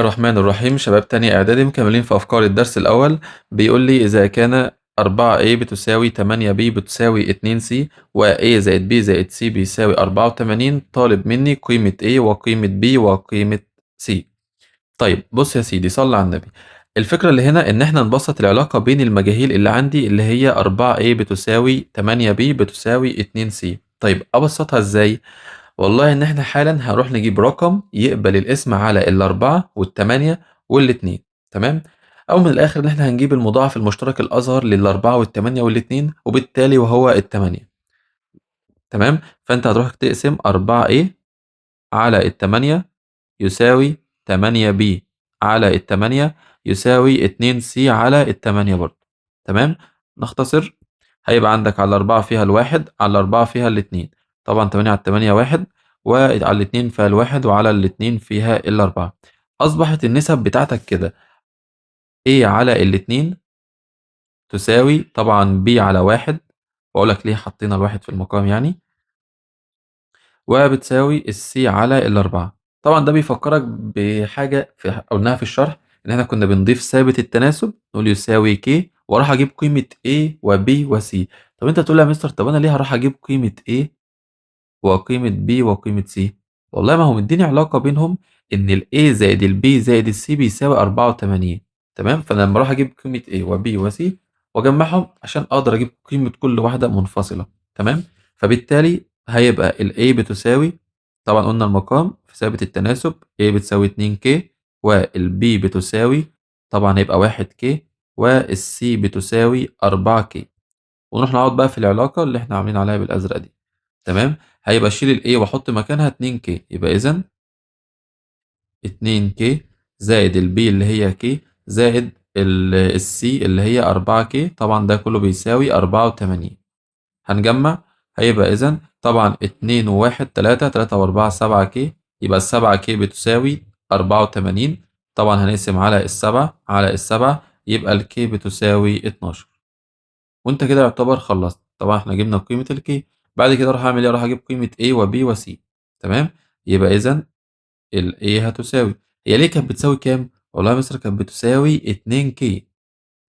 الرحمن الرحيم. شباب تانية إعدادي مكملين في أفكار الدرس الأول. بيقول لي إذا كان 4A بتساوي 8B بتساوي 2C و A زائد B زائد C بيساوي 84، طالب مني قيمة A وقيمة B وقيمة C. طيب بص يا سيدي، صلى على النبي. الفكرة اللي هنا إن إحنا نبسط العلاقة بين المجاهيل اللي عندي اللي هي 4A بتساوي 8B بتساوي 2C. طيب أبسطها إزاي؟ والله إن إحنا حالا هنروح نجيب رقم يقبل القسم على الأربعة والتمانية والاتنين، تمام؟ أو من الآخر إن إحنا هنجيب المضاعف المشترك الأصغر للأربعة والتمانية والاتنين، وبالتالي وهو التمانية، تمام؟ فأنت هتروح تقسم 4A على التمانية يساوي 8B على التمانية يساوي 2C على التمانية برضه، تمام؟ نختصر، هيبقى عندك على الأربعة فيها الواحد، على الأربعة فيها الاتنين، طبعا 8 على 8 واحد، وعلى الاتنين فيها الواحد، وعلى الاتنين فيها الأربعة. أصبحت النسب بتاعتك كده A على الاتنين تساوي طبعا B على واحد، وأقول لك ليه حطينا الواحد في المقام يعني، وبتساوي ال C على الأربعة. طبعا ده بيفكرك بحاجة قلناها في الشرح، إن إحنا كنا بنضيف ثابت التناسب نقول يساوي K، وأروح أجيب قيمة A و B و C. طب أنت تقول لي يا مستر، طب أنا ليه هروح أجيب قيمة A وقيمة B وقيمة C؟ والله ما هو مديني علاقة بينهم إن ال A زائد ال B زائد ال C بيساوي 84، تمام؟ فأنا لما أروح أجيب قيمة A و B و C وأجمعهم عشان أقدر أجيب قيمة كل واحدة منفصلة، تمام؟ فبالتالي هيبقى ال A بتساوي، طبعا قلنا المقام في ثابت التناسب A بتساوي 2K، وال B بتساوي طبعا هيبقى 1K، وال C بتساوي 4K. ونروح نعوض بقى في العلاقة اللي احنا عاملين عليها بالأزرق دي، تمام؟ هيبقى شيل ال A واحط مكانها 2K، يبقى إذن 2K زائد ال B اللي هي K زائد ال C اللي هي 4K، طبعا ده كله بيساوي 84. هنجمع، هيبقى إذن طبعا 2 و1 3، 3 و4 7K، يبقى السبعة K بتساوي 84. طبعا هنقسم على السبعة على السبعة، يبقى ال K بتساوي 12. وانت كده يعتبر خلصت. طبعا احنا جبنا قيمة ال K. بعد كده اروح اعمل ايه؟ اروح اجيب قيمة A و B و C، تمام؟ يبقى إذن ال A هتساوي، هي ليه كانت بتساوي كام؟ والله يا مستر كانت بتساوي 2K،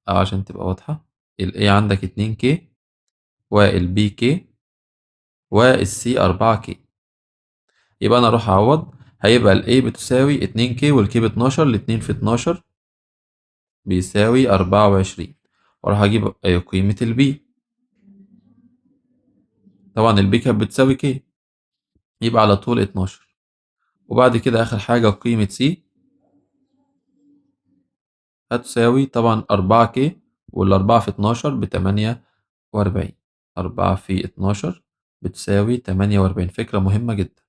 أو عشان تبقى واضحة ال A عندك 2K وال B K وال C 4K. يبقى أنا أروح أعوض، هيبقى ال A بتساوي 2K وال K باتناشر، الاتنين في اتناشر بيساوي 24. وأروح أجيب قيمة ال B، طبعا ال B كانت بتساوي K، يبقى على طول 12. وبعد كده آخر حاجة قيمة C هتساوي طبعا 4K، والأربعة في اتناشر بتمانية وأربعين، أربعة في اتناشر بتساوي تمانية وأربعين. فكرة مهمة جدا.